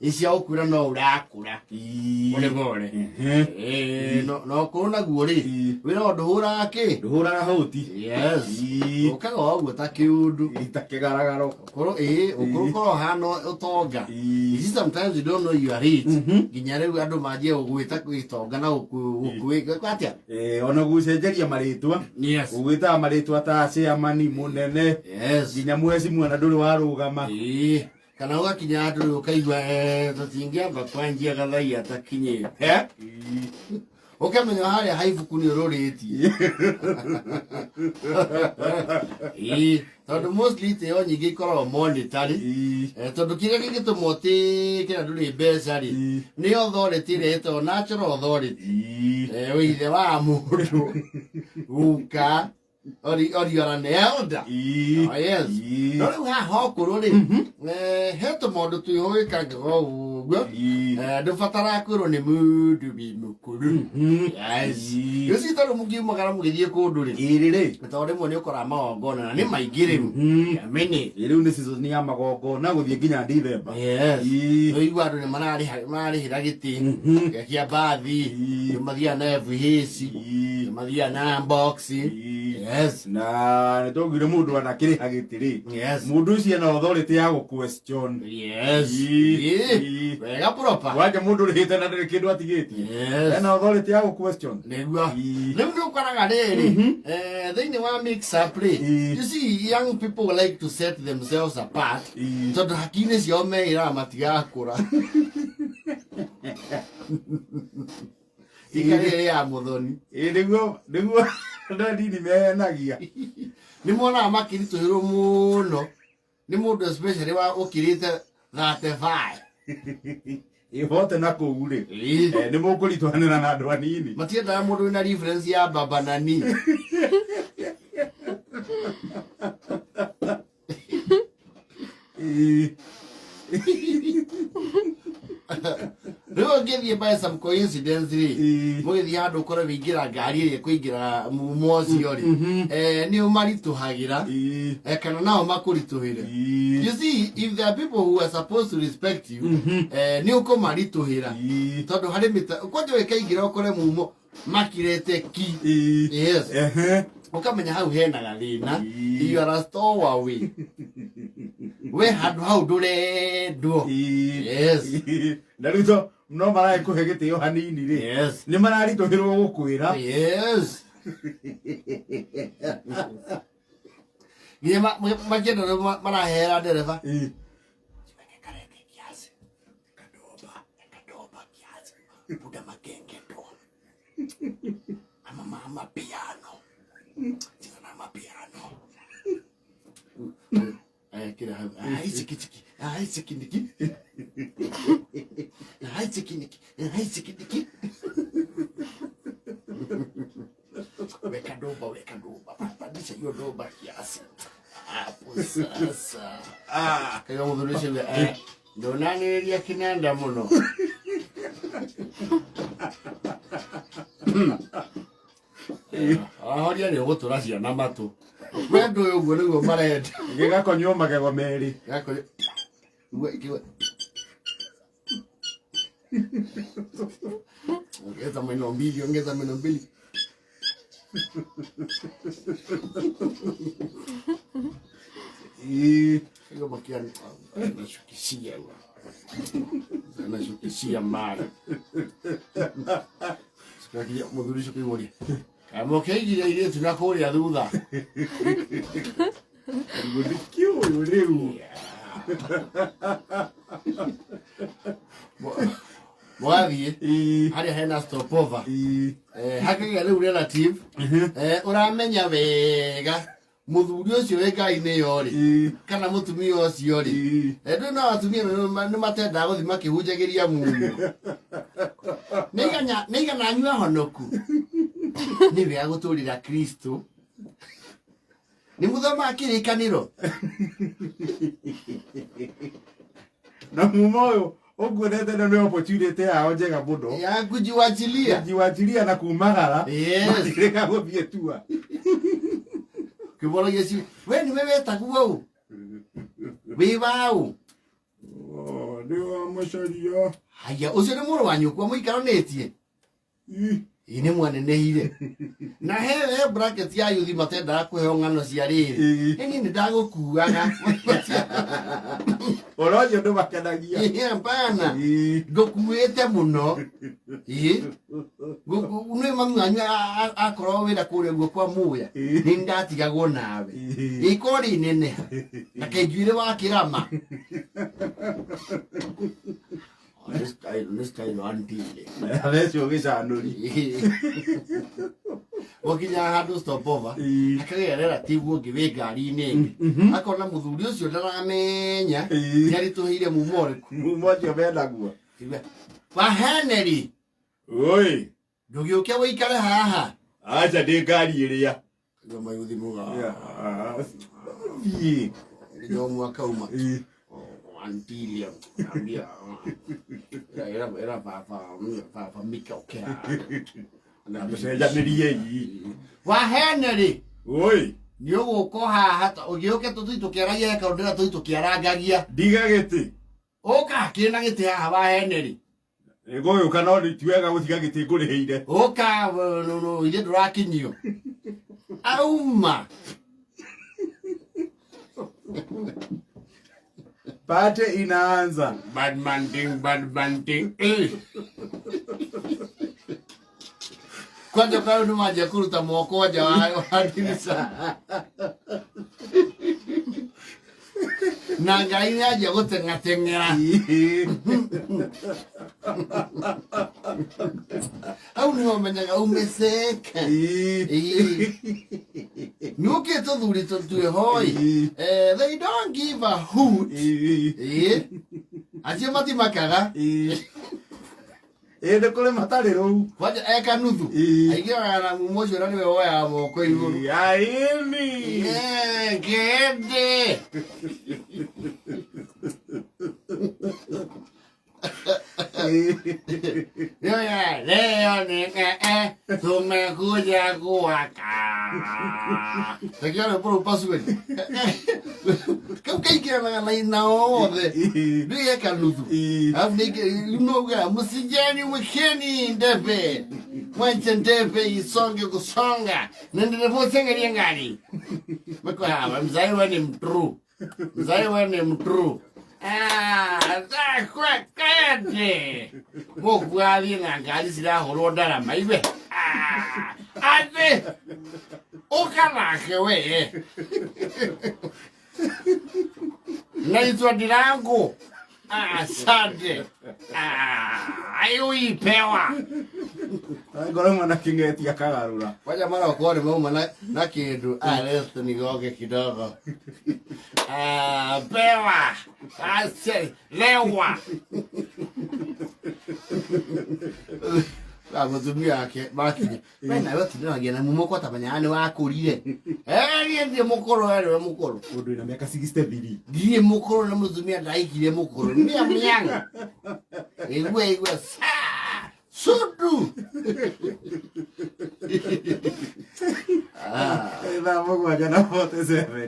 Icia gũkwĩra no ũrakũra. Pole pole. Eh, no kũrũ naguo rĩ, wĩra o ndũhũraga kĩ? Ndũhũraga hũti. Yes. Ũkaga o ũguo ta kĩũndũ. Ta kĩgaragaro. Ũkũrũ ĩĩ, ũkũrũ korwo hana ũtonga. You see, sometimes you don't know you are rich. Nginya rĩu andũ manjie gũgwĩta gĩtonga na gũkwĩ atĩa? Eh, ona gũcenjeria marĩtwa. Yes. Ũgwĩtaga marĩtwa ta chairman mũnene. Yes. Nginya mheshimiwa na ndũrĩ warũgama. Ĩĩ. Kana ũgakinya handũ rĩu ũkaigua eh, tũtingĩamba kwanjia gathai atakinyĩte. Ũkamenya harĩa ha ibuku nĩ ũrũrĩtie. Ĩĩ, tondũ mostly itĩo nyingĩ ikoragwo monetary. Eh, tondũ kĩrĩa kĩngĩtũma ũtĩĩke na ndũrĩ mbeca rĩ, nĩ authority ĩrĩa ĩtagwo natural authority. Eh, wĩ ithe wa mũndũ, guka, or you are an elder. Oh, yes. No rĩu haha ũkũrũ rĩ, eh, he tũmaũndũ twĩho wĩkangaga ũguo. Eh, ndũbataraga kwĩrwo nĩ mũndũ wĩ mũkũrũ. Yes. Rĩu ci tondũ mũngiumagara mũgĩthiĩ kũndũ rĩ, Ĩrĩ rĩ. tondũ rĩmwe nĩ ũkoraga magongona na nĩ maingĩ rĩu. Many. Ĩ, rĩu nĩ season ya magongona gũthiĩ nginya Ndithemba. Yes. Ũigua andũ nĩ mararĩhĩra gĩtĩ gĩa mbathi, nĩ mathiaga na FH, nĩ mathiaga na box. Yes. Na nĩ twaugire mũndũ anakĩrĩha gĩtĩ rĩ, mũndũ ũcio ena authority ya gũ question. Yes. Wega proper. Wanja mũndũ ũrĩhĩte na ndĩrĩ kĩndũ atigĩtie. Ena authority ya gũ question. Nĩguo. Rĩu nĩ ũkoraga rĩrĩ, eh, thĩinĩ wa mix up rĩ, you see young people like to set themselves apart tondũ haki-inĩ ciao meĩraga matigakũra. Ikarĩrĩ ya mũthoni. Ĩ, nĩguo andũ anini mehenagia. Nĩ monaga makĩritũhĩrwo mũno nĩ mũndũ especially wa ũkĩrĩte 35. Ĩhote na kũu rĩ. Eh, nĩ mũkũritũhanĩra na andũ anini. Matiendaga mũndũ wĩna reference ya baba na ni. Rĩu ũngĩthiĩ by some coincidence rĩ, mũgĩthiĩ handũ ũkore wĩingĩra ngari ĩrĩa ĩkũingĩra mumo ũcio rĩ, eh, nĩ ũmaritũhagĩra, eh, kana nao makũritũhĩre. You see, if there are people who are supposed to respect you, eh, nĩ ũkũmaritũhĩra. Tondũ harĩ mĩta kwanja ũgĩkaingĩra ũkore mumo makirete ki. Yes. Ũkamenya hau hena gathĩna. You are a stowaway. We handũ hau ndũrendwo. Yes. Na rĩu to no maragĩkũhe gĩtĩo hanini rĩ, nĩ mararitũhĩrwo gũkwĩra. Yes. Nginya makĩenda rĩu marahera ndereba. Karenge kiasi. Kadoba, kadoba kiasi. Buda magenge to. Ama mama piano. Cheza na mapiano. Aya kila hau. Ai chiki chiki. Ai chiki niki. Ai chiki niki. Ai chiki niki. Weka doba, weka doba. Pandisha hiyo doba kiasi. Hapo sasa. Ah. Kaga mũthuri ũcio eh, ndũnanĩrĩria kĩnanda mũno. Ahoria nĩ ũgũtũra ciana matũ. We andũ ũyũ ũguo nĩguo marenda. Gĩgakonywo magego merĩ. Gĩgakonywo. Ongeza meno mbili, ongeza meno mbili. Hiyo makia anashukishia anashukishia mara. Sikakia muthuri ũcio kĩmũria. Kamũkĩigire airĩtu na kũrĩa thutha. Mũthiki ũyũ rĩu. Mũgathiĩ harĩa hena stopover. Eh, hakĩgĩa rĩu relative, eh, ũramenya wega mũthuri ũcio wĩ ngai-inĩ ĩyo rĩ, kana mũtumia ũcio rĩ. Eh, ndũĩ no atumia nĩ matendaga gũthiĩ makĩhunjagĩria mumo. Nĩ igana anyue honoku. Nĩ wega gũtũrĩra Kristo. Nĩ mũthomaga kĩrĩkanĩro. Na mumo ũyũ ũnguonete ĩno nĩ opportunity yao njega mũno. Ya kujiwachilia. Kujiwachilia na kumagara. Yes. Matirĩga gũthiĩ tua. Kĩborogia ci. We nĩwe wetagwo ũ? Wĩ waũ? Nĩ wa Macharia. Haya, ũcio nĩ mũrũ wa nyũkwa mũikaranĩtie. Ĩ nĩ mwanenehire. Na he bracket ya yuthi matendaga kũheo ng'ano cia rĩrĩ. Ĩ niĩ nĩ ndagũkuaga. Ũhoro ũcio ndũmakenagia. Ĩ hapana. Ngũkuĩte mũno. Ĩ nĩ mami wanyu akorwo wĩra kũrĩa guo kwa Muya. Nĩ ndatigagwo nawe. Ĩko rĩ neneha. Na kenjuĩrĩ wa kĩrama. Nĩ style antile. Athecwo gĩcanũri. Gwakinya handũ stopover akagĩa relative ũngĩ wĩ ngari-inĩ ĩngĩ, akona mũthuri ũcio ndaramenya nĩaritũhĩire mumo ũrĩkũ. Mumo ũcio menaguo. Wa Henry. Oi. Ndũgĩũke ũikare haha. Aca ndĩ ngari ĩrĩa. Ndio mayuthi muga. Thiĩ. Ndio mwaka uma. Antilia. Ambia. Era era baba baba Mika okera. Tũcenjanĩrie ii. Wa Henry. Oi. Nĩ ũgũka haha ũgĩũke tũthiĩ tũkĩaragia kaũndũ tũthiĩ tũkĩarangagia. Ndiga gĩtĩ. Ũka kĩna gĩtĩ haha wa Henry. Ngũgĩũka no nĩ ti wega gũtiga gĩtĩ ngũrĩhĩire. Ũka ithuĩ ndũrakinyio. Auma. Pate inaanza. Bad man ding, bad man ding. Kwanja kwa nĩ manjia kũruta moko nja wa ndirica. Na ngai nĩ anjia gũteng'ateng'era. Hau nĩho menyaga umeceka. Nĩ ũkĩte thuri twĩhoi. They don't give a hoot. Acio matimakaga. Ĩ nĩ kũrĩ matarĩ rũu. Kwanja eka nuthu. Aingĩraga na mumo ũcio na nĩwe woyaga moko igũrũ. Aini. Ngende. Leo ni tumekuja kuwaka. Takiona bora upasue. Kau kaingĩranaga na ina othe. Nĩ eka nuthu. Alafu nĩ msijani mwekeni ndebe. Mwache ndebe isonge kusonga. Nenderepo sengeria ngari. Mko mzai we ni mtru. Mzai we ni mtru. Ah, kende. Mũkuathiĩ na ngari cirahũrwo ndarama iwe. Atĩ ũka nake we. Naitwa Ndirangu. Asante. Ayo ipewa. Ngoro mwana kĩng'eti akagarũra. Waja mara wakuwa nĩ mauma na kĩndũ. Leo nigoge kidogo. Pewa. Ase, lewa. Mũtumia wake makinya. We nawe ũtindanagia na mumo kwa tamenyaga nĩ wakũrire. Niĩ ndirĩ mũkũrũ, we nĩwe mũkũrũ. Mũndũ wĩna mĩaka 63. Ndirĩ mũkũrũ na mũtumia ndaikire mũkũrũ. Mĩa mĩanga. Igua igua sa. Sudu. Thaa 7:47.